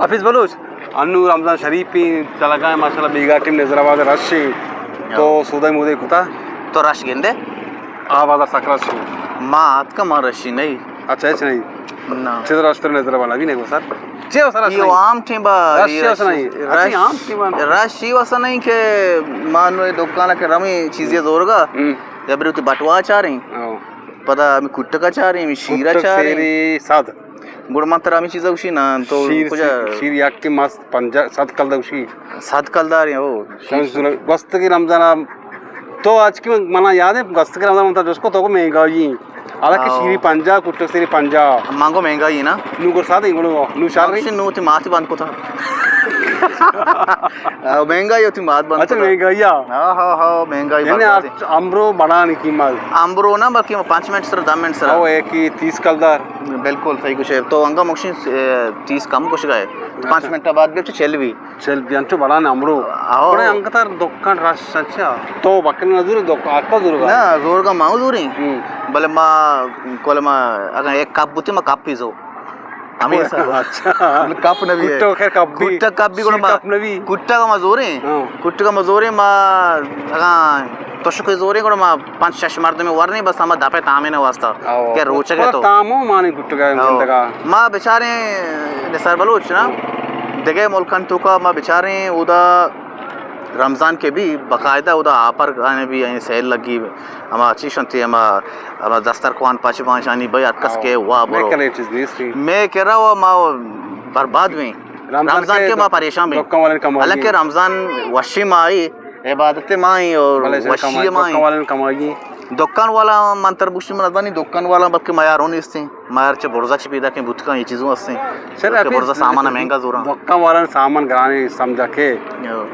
حفیظ بلوچ، انو رمضان شریف ءِ چلگا ایں، ماشاءاللہ بیگاہ ٹیم نظر آباد رش ایں۔ تو سودائی مودائی کتا؟ تو رش گندے؟ آ بازار سک رش ایں۔ ما آتکا ما رشی نہیں۔ اچھا، اچھا نہیں۔ نا۔ چیز رش تو نظر آباد بھی نہیں گو سر۔ چے واسطہ رش یہ نہیں؟ عام ٹیم با، رش یہ چے واسطہ رش، نہیں؟ اچھا، رش، عام ٹیم با۔ رش یہ واسطہ نہیں کہ ما نو دکان کہ رمی چیزیں زورگا، ہم۔ یا بری تو بٹوا چاریں۔ او۔ پدا ہمیں کٹکا چاریں، ہمیں شیرا کٹک چاریں۔ سیری سد۔ گڑا من ترا ہمیں چیزا گوشی نا، تو شیر کجا؟ شیر یک کے مست پنجاہ، سد کلدار گوشی۔ سد کلدار ہیں، او۔ گوستگی رمضان تو آج کی منا یاد ہے، گوستگی رمضان من تا جس کو تو کو مہنگائی۔ حالانکہ آؤ۔ شیری پنجاہ، کٹک سیری پنجاہ۔ مانگو مہنگائی نا؟ نو گڑا سد ہیں، گڑا نو شر مانگو نہیں۔ نو تی ماتی بند کو تا۔ آؤ، مہنگائی ہوتی مات بند اچھا، کو تا۔ مہنگائی ہے۔ ہاں، ہاں، ہاں، مہنگائی یعنی بند آج امرو بڑھانی قیمت۔ امرو نا، بلکہ پانچ منٹ سر، دہ منٹ سر۔ او، ایک ہی تیس کلدار۔ بالکل صحیح گوشے۔ تو انگا مکشی، اے، تیس کم گوشگا ہے۔ پانچ اچھا۔ منٹ بعد بھی چل بھی۔ چل بیا انچو بڑا نمرو۔ آؤ۔ بڑے انگتر دکان رش اچھا۔ تو بکن نہ زوری دکان آتا زورگا۔ نہ، زورگا ما زوری۔ ہم۔ بلے ما، کول ما، اگر ایک کپ بوتی ما کپ پیزو۔ ہمیں سا۔ اچھا۔ کپ نہ بھی ہے۔ کٹو خیر کپ بھی۔ کٹا کپ بھی گڑا شیر ما۔ کپ نہ بھی۔ کٹا کا ما زوری۔ ہاں۔ کٹا کا ما زوری ما، اگر تو شکر زوری گڑا ما پنچ شش مردم ورنی بس ہما دپے تامین واسطہ۔ آؤ۔ کہ روچگ ہے تو۔ تامو مانی کٹگا آؤ۔ زندگا۔ ما بیچارے نثار بلوچ نا۔ دگہ ملکان توکا ما بچاریں، اودا رمضان کے بھی باقاعدہ اودا آپر آنے بھی، یعنی سیل لگی، ہما چی شنتی، ہما، ہما دسترخوان پچ بانشانی بھائی ہر کس ہاں۔ کے وا برو۔ میں کرا و ما برباد میں۔ رمضان رمضان کے کے ما پریشان میں۔ دکان والے کمائی۔ حالانکہ رمضان وشی ماہی، عبادت ماہی اور بلے سر وشی کمائی، ماہی۔ دکان والے کمائی۔ دکان والا من تر بوشی من ازانی دکان والا بلکہ میارون استیں۔ مار چہ برزا چہ پیدا کیں بوتکاں، یہ چیزوں ہستیں۔ سر، کہ ابھی برزا سامان مہنگا زوراں۔ دکان والا سامان گرانے سمجھا کے۔ یو۔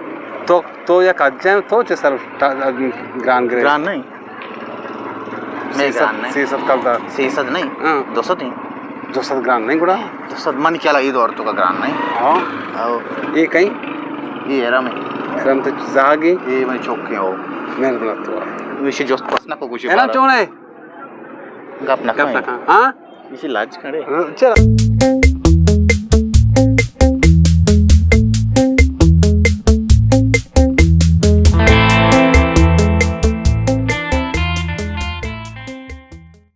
تو، تو یک اجن تو چہ سر گران گرے۔ گران نہیں۔ میں سیصد، گران نہیں۔ سیصد کلدار۔ سیصد نہیں۔ ہاں۔ دو سد ہی۔ دو سد گران نہیں گڑا؟ دو سد من کیا لگی دور تو کا گران نہیں۔ ہاں۔ او۔ یہ کہیں؟ یہ رم ہے۔ رم تو زاگی؟ یہ میں چوک کے ہو۔ میں بنا تو۔ ویشی جوست پس نہ کو کچھ ہے نا بارا۔ چونے؟ گپ نہ گپ نہ کھائیں۔ کھائیں۔ ہاں؟ اسی لاج کھڑے۔ ہاں، چل۔